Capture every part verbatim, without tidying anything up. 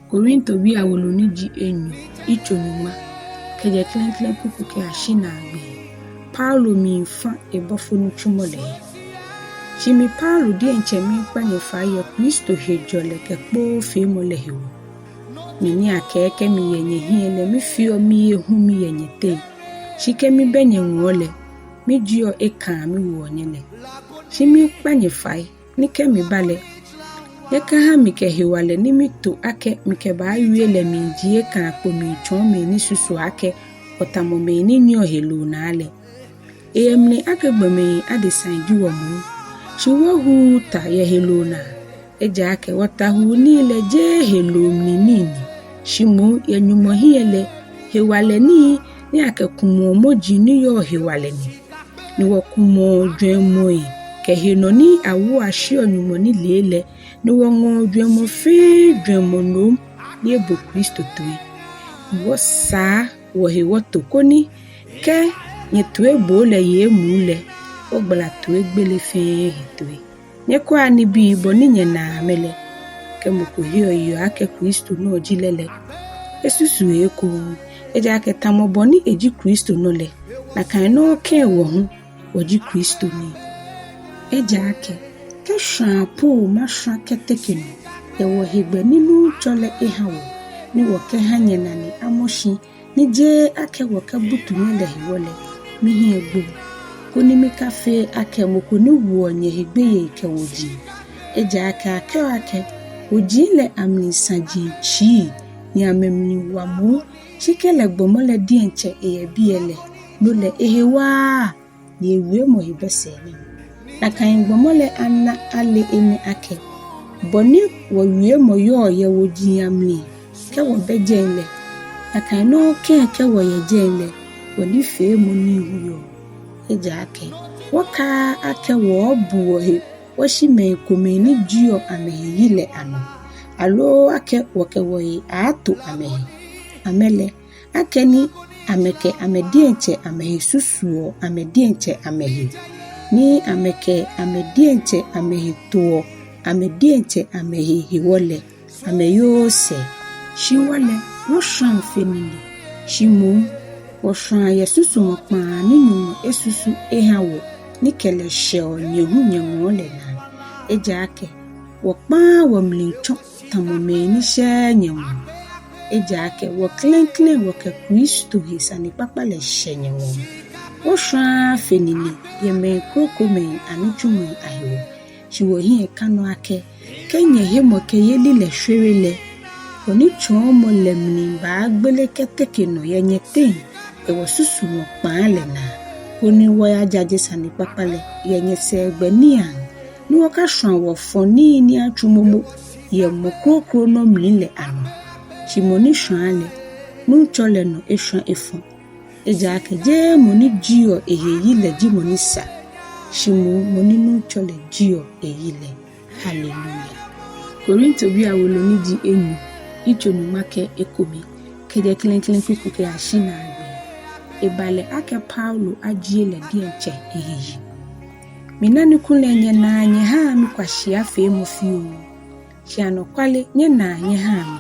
Korintobii awolo ni ji enyɔ, yitso nyɔŋma, kɛjɛ klɛŋklɛŋ kuku kɛyashi naagbee. Paulo miifã ebɔfo nitsumɔ lɛ he. Shi mi Paulo diɛŋtsɛ miikpa nyɛ fai yɛ Kristo hejɔlɛ kɛ kpoofeemɔ lɛ hewɔ. Mi ni akɛɛ akɛ miyɛ nyɛhiɛ lɛ, mifeɔ mihe hu miyɛ nyɛteŋ. Shi kɛ mibɛ nyɛŋɔɔ lɛ, mijieɔ ekãa miwoɔ nyɛ lɛ. Shi miikpa nyɛ fai ni kɛ miba lɛ, nyɛkaha mikɛ hewalɛ ni mito akɛ mikɛbaawie lɛ miijie ekãa kpo miitsɔɔ mɛi ni susuɔ akɛ wɔtamɔ mɛi ni nyiɛɔ heloo naa lɛ. Eyɛ mli akɛ gbɔmɛi adesai ji wɔ moŋ, shi wɔhuuu ta yɛ heloo naa. Ejaakɛ wɔtawuunii lɛ jeee heloo mli nii ni, shi moŋ yɛ Nyɔŋmɔ hiɛ lɛ, hewalɛ nii ni akɛkumɔɔ mɔji ni yɔɔ hewalɛ mli. Ni wɔkumɔɔ jwɛŋmɔi kɛ henɔ ni awoɔ ashiɔ Nyɔŋmɔ nilee lɛ, ni wɔŋɔɔ jwɛŋmɔ fɛɛ jwɛŋmɔ nom ni ebo Kristo toi. Ni wɔsaa wɔhe wɔto koni kɛ nyɛtoiboo lɛ ye emuu lɛ, wɔgbala toigbele fɛɛ he toi. Nyɛkwɛa nibii bɔ ni nyɛnaa amɛ lɛ. Kɛ mɔ ko heɔ yeɔ akɛ Kristo nɔ ji lɛ lɛ, esusuɔ ekoŋŋ. Ejaakɛ tamɔ bɔ ni eji Kristo nɔ lɛ, nakai nɔŋŋ kɛ wɔ hu wɔji Kristo nii. Ejaakɛ kɛ shwãa po mashwã kɛteke nɔ yɛ wɔhegbɛ ni Nuŋtsɔ lɛ eha wɔ, ni wɔkɛha nyɛnane amɔ shi, ni jeee akɛ wɔkɛbutu nyɛ lɛ hewɔ lɛ, mihiɛ gboŋ, koni mikafee akɛ mɔ ko ni woɔ nyɛhe gbeyei kɛ woji. Ejaakɛ akɛɔ akɛ woji lɛ amli saji tsii, ni amɛmli wa moŋ, shi kɛlɛ gbɔmɔ lɛ diɛŋtsɛ eyɛ biɛ lɛ, no lɛ ehe waaa, ni ewiemɔ he bɛ sɛɛ nɛɛ. Nakai gbɔmɔ lɛ ana ale enɛ akɛ, bɔ ni wɔwiemɔ yɔɔ yɛ woji amli kɛ wɔbɛ jɛi lɛ, nakai nɔŋŋ kɛ kɛ wɔyɛ jɛi lɛ, wɔnifeemɔ nii hu yɔɔ. Ejaakɛ wɔkaaa akɛ wɔɔbu wɔhe wɔshi mɛi komɛi ni jieɔ amɛhe yi lɛ anɔ, aloo akɛ wɔkɛ wɔhe aaato amɛhe. Amɛ lɛ, akɛni amɛkɛ amɛ diɛŋtsɛ amɛhe susuɔ amɛ diɛŋtsɛ amɛhe, ni amɛkɛ amɛ diɛŋtsɛ amɛhe toɔ amɛ diɛŋtsɛ amɛhe hewɔ lɛ, amɛyooo sɛɛ. Shi wɔ lɛ, wɔshwãŋ fe nine, shi moŋ wɔshwãa yɛ susumɔ kpãa ni Nyɔŋmɔ esusu eha wɔ ni kɛlɛ shɛɔ nyɛ hu nyɛŋɔɔ lɛ naa. Ejaakɛ wɔkpaaa wɔmli tsɔ tamɔ mɛi ni shɛɛɛ nyɛŋɔɔ. Ejaakɛ wɔ klɛŋklɛŋ wɔkɛ Kristo he sanekpakpa lɛ shɛ nyɛŋɔɔ. Wɔshwãaa fe nine yɛ mɛi krokomɛi anitsumɔi ahewɔ, shi wɔhiɛ ka nɔ akɛ, kɛ nyɛhemɔkɛyeli lɛ shwere lɛ, wɔnitsɔɔmɔ lɛ mli baagbele kɛteke nɔ yɛ nyɛteŋ yɛ wɔsusumɔ kpãa lɛ naa, koni wɔyajaje sanekpakpa lɛ yɛ nyɛsɛɛgbɛ niiaŋ, ni wɔkashwã wɔfɔ̃ nii ni atsu momo yɛ mɔ kroko nɔ mli lɛ anɔ. Shi mɔ ni shwãa lɛ, Nuŋtsɔ lɛ nɔ eshwã efɔ̃. Ejaakɛ jeee mɔ ni jieɔ ehe yi lɛ ji mɔ ni sa, shi moŋ mɔ ni Nuŋtsɔ lɛ jieɔ eyi lɛ. Haleluya. Korintobii awolo ni ji enyɔ, yitso nyɔŋma kɛ ekome, kɛjɛ klɛŋklɛŋ kuku kɛyashi naagbee. Eba lɛ akɛ Paulo ajie lɛ diɛŋtsɛ ehe yi. Mina ni kulɛ nyɛnaa nyɛhaa mi kwashiafeemɔ fioo, shi anɔkwale nyɛnaa nyɛhaa mi.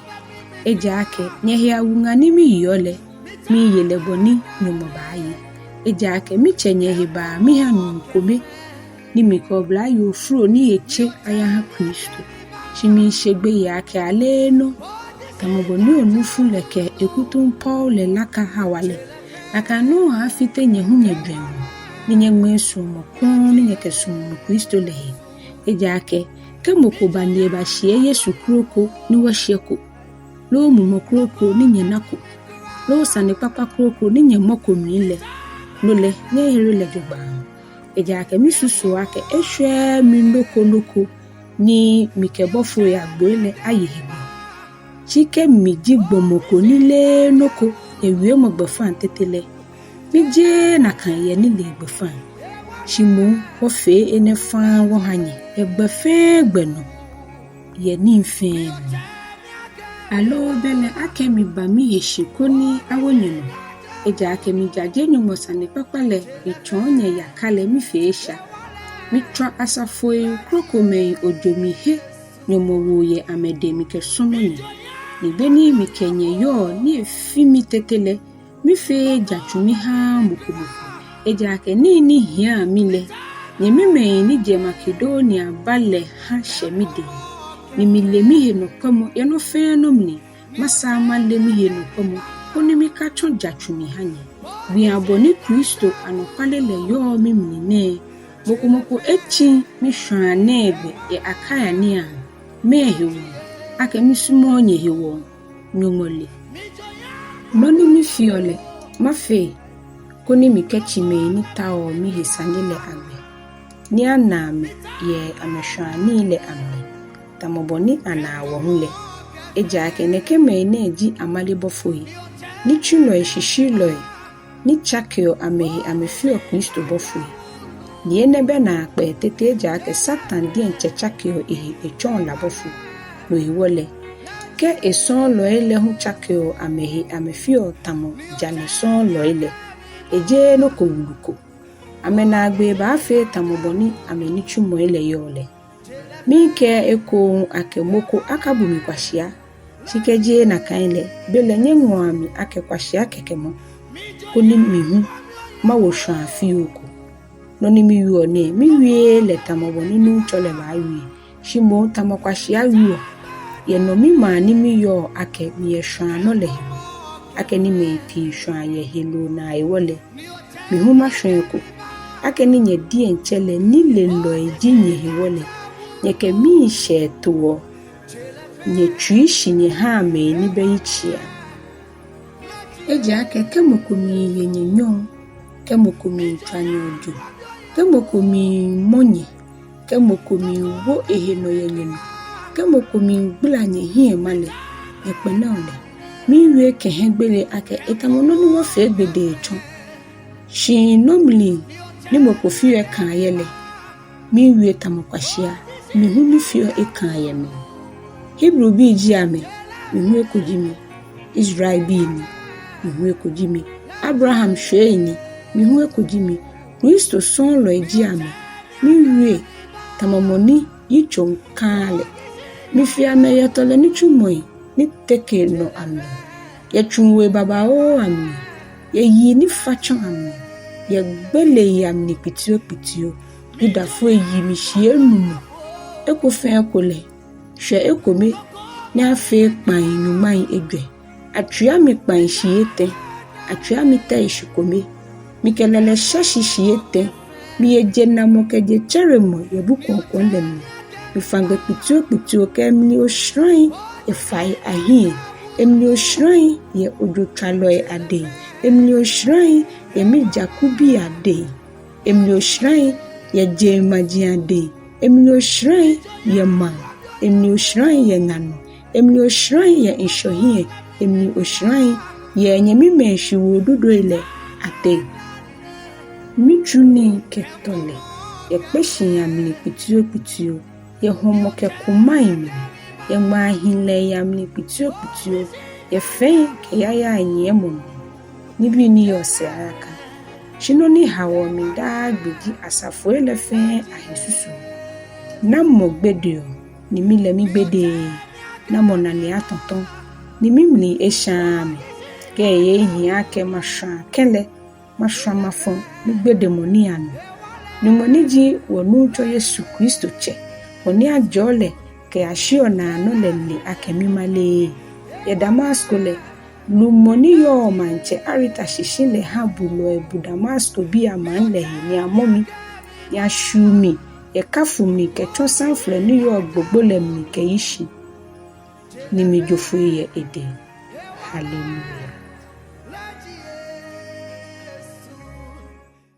Ejaakɛ nyɛhe awuŋa ni miyeɔ lɛ, miiye lɛ bɔ ni Nyɔŋmɔ baaye. Ejaakɛ mitsɛ nyɛhe baa miha nuu kome, ni mikɛ oblayoo foro ni etse ayaha Kristo. Shi miishe gbeyei akɛ aleenɔ, tamɔ bɔ ni onufu lɛ kɛ ekutumpɔo lɛ laka Hawa lɛ, nakai nɔŋŋ aaafite nyɛ hu nyɛjwɛŋmɔ, ni nyɛŋmɛɛ suɔmɔ krɔŋŋ ni nyɛkɛsumɔɔ Kristo lɛ he. Ejaakɛ kɛ mɔ ko ba ni ebashiɛ Yesu kroko ni wɔshiɛko, loo mumɔ kroko ni nyɛnako, loo sanekpakpa kroko ni nyɛmɔko mli lɛ, no lɛ nyɛhere lɛ jogbaŋŋ. Ejaakɛ misusuɔ akɛ eshwɛɛɛ mi nɔ ko nɔ ko ni mikɛ bɔfoi agboi lɛ aye hegbɔ. Shi kɛ miji gbɔmɔ ko ni leee nɔ ko yɛ wiemɔ gbɛfaŋ tete lɛ, mijeee nakai yɛ nilee gbɛfaŋ. Shi moŋ wɔfee enɛ faŋŋ wɔha nyɛ yɛ gbɛ fɛɛ gbɛ nɔ, yɛ nii fɛɛ mli. Aloo belɛ akɛ miba mihe shi koni awo nyɛnɔ? Ejaakɛ mijaje Nyɔŋmɔ sanekpakpa lɛ mitsɔɔ nyɛ yaka lɛ mifee esha. Mitswa asafoi krokomɛi ojo mihe Nyɔŋmɔ wo yɛ amɛdɛŋ mikɛsɔmɔ nyɛ. Ni beni mikɛ nyɛ yɔɔ ni efi mi tete lɛ, mifeee jatsu mihaaa mɔ ko mɔ ko. Ejaakɛ nii ni hiaa mi lɛ, nyɛmimɛi ni jɛ Makedonia ba lɛ ha shɛ midɛŋ. Ni mile mihe nɔkwɛmɔ yɛ nɔ fɛɛ nɔ mli, masaa male mihe nɔkwɛmɔ, koni mikatsɔ jatsu miha nyɛ. Gbii abɔ ni Kristo anɔkwale lɛ yɔɔ mimli nɛɛ, mɔ ko mɔ ko etsiŋ mishwãa nɛɛ gbɛ yɛ Akaia niiaŋ. Mɛɛ hewɔ? Akɛ misumɔɔɔ nyɛ hewɔ, Nyɔŋmɔ le. Nɔ ni mifeɔ lɛ, mafee, koni mikɛtsi mɛi ni taoɔ mihe sane lɛ agbɛ, ni ana amɛ yɛ amɛshwãanii lɛ amli, tamɔ bɔ ni anaa wɔ hu lɛ. Ejaakɛ nɛkɛ mɛi nɛɛ ji amale bɔfoi, nitsulɔi shishilɔi, ni tsakeɔ amɛhe amɛfeɔ Kristo bɔfoi. Ni enɛ bɛ naakpɛɛ tete, ejaakɛ Satan diɛŋtsɛ tsakeɔ ehe etsɔɔ la bɔfo. No hewɔ lɛ, kɛ esɔɔlɔi lɛ hu tsakeɔ amɛhe amɛfeɔ tamɔ jalɛ sɔɔlɔi lɛ, ejeee nɔ ko wulu ko. Amɛnaagbee baafee tamɔ bɔ ni amɛnitsumɔi lɛ yɔɔ lɛ. Miikɛɛɛ ekoŋŋ akɛ mɔ ko akabu mi kwashia, shi kɛ jeee nakai lɛ, belɛ nyɛŋɔa mi akɛ kwashia kɛkɛ mɔ, koni mi hu mawo shwãa fioo ko. Nɔ ni miwieɔ nɛɛ, miwieee lɛ tamɔ bɔ ni Nuŋtsɔ lɛ baawie, shi moŋ tamɔ kwashia wieɔ, yɛ nɔmimaa ni miyɔɔ akɛ miyɛ shwãanɔ lɛ hewɔ, akɛni mɛi pii shwãa yɛ heloo naa hewɔ lɛ, mi hu mashwã eko, akɛni nyɛ diɛŋtsɛ lɛ nilelɔi ji nyɛ hewɔ lɛ, nyɛkɛ miishɛɛ toɔ nyɛtsui shi nyɛhaa mɛi ni bɛ yitseiaŋ. Ejaakɛ kɛ mɔ ko miiye nyɛ nyɔŋ, kɛ mɔ ko miitswa nyɛ ojo, kɛ mɔ ko miimɔ nyɛ, kɛ mɔ ko miiwo ehe nɔ yɛ nyɛnɔ, kɛ mɔ ko miigbala nyɛhiɛ ma lɛ, nyɛkpɛlɛɔ lɛ. Miiwie kɛ hiɛgbele akɛ etamɔ nɔ ni wɔfee gbedee tsɔ. Shi nɔ mli ni mɔ ko feɔ ekãa yɛ lɛ, miiwie tamɔ kwashia, mi hu mifeɔ ekãa yɛ mli. Hebribii ji amɛ, mi hu eko ji mi. Israelbii ni, mi hu eko ji mi. Abraham shwiei ni, mi hu eko ji mi. Kristo sɔɔlɔi ji amɛ, miiwie tamɔ mɔ ni yitsoŋ kãaa lɛ. Mifi amɛ yɛ tɔlɛ nitsumɔi ni teke nɔ amli, yɛ tsuŋwoi babaoo amli, yɛ yii ni fa tsɔ amli, yɛ gbelei amli kpitiokpitio. Yudafoi yi mi shii enumɔ, eko fɛɛ eko lɛ, shwɛ ekome ni afee kpãi nyɔŋmai ejwɛ. Atswia mi kpãi shii etɛ, atswia mi tɛi shi kome. Mikɛ lɛlɛ shɛ shi shii etɛ. Miye jenamɔ kɛ jetsɛremɔ yɛ bu kwɔŋkwɔŋ lɛ mli. Mifã gbɛ kpitiokpitio kɛ emli osharai yɛ fai ahiɛ, emli osharai yɛ ojotswalɔi adɛŋ, emli osharai yɛ mijakubii adɛŋ, emli osharai yɛ jeŋmaji adɛŋ, emli osharai yɛ maŋ, emli osharai yɛ ŋa nɔ, emli osharai yɛ ŋshɔ hiɛ, emli osharai yɛ nyɛmimɛi shiwoo dudoi lɛ ateŋ. Mitsu nii kɛ tɔlɛ yɛ kpeshii amli kpitiokpitio, yɛ hɔmɔ kɛ kumai mli, yɛ ŋmaahilɛi amli kpitiokpitio, yɛ fɛi kɛ yayai nyiɛmɔ mli. Nibii ni yɔɔ sɛɛ ayaka, shi nɔ ni haoɔ mi daa gbi ji asafoi lɛ fɛɛ ahe susuu. Namɔ gbedeɔ, ni mi lɛ migbedeee? Namɔ nane atɔtɔ, ni mimli eshaaa mi? Kɛ ehe ehia akɛ mashwã kɛlɛ, mashwã mafɔ̃ migbedemɔ nii anɔ. Nyɔŋmɔ ni ji wɔ Nuŋtsɔ Yesu Kristo Tsɛ, mɔ ni ajɔɔ lɛ kɛyashiɔ naanɔ lɛ le akɛ mimaleee. Yɛ Damasko lɛ, lumɔ ni yɔɔ maŋtsɛ Areta shishi lɛ ha bulɔi bu Damaskobii amaŋ lɛ he ni amɔ mi, ni ashiu mi yɛ kafu mli kɛtsɔ samflɛ ni yɔɔ gbogbo lɛ mli kɛyi shi, ni mijo foi yɛ edɛŋ. Haleluya.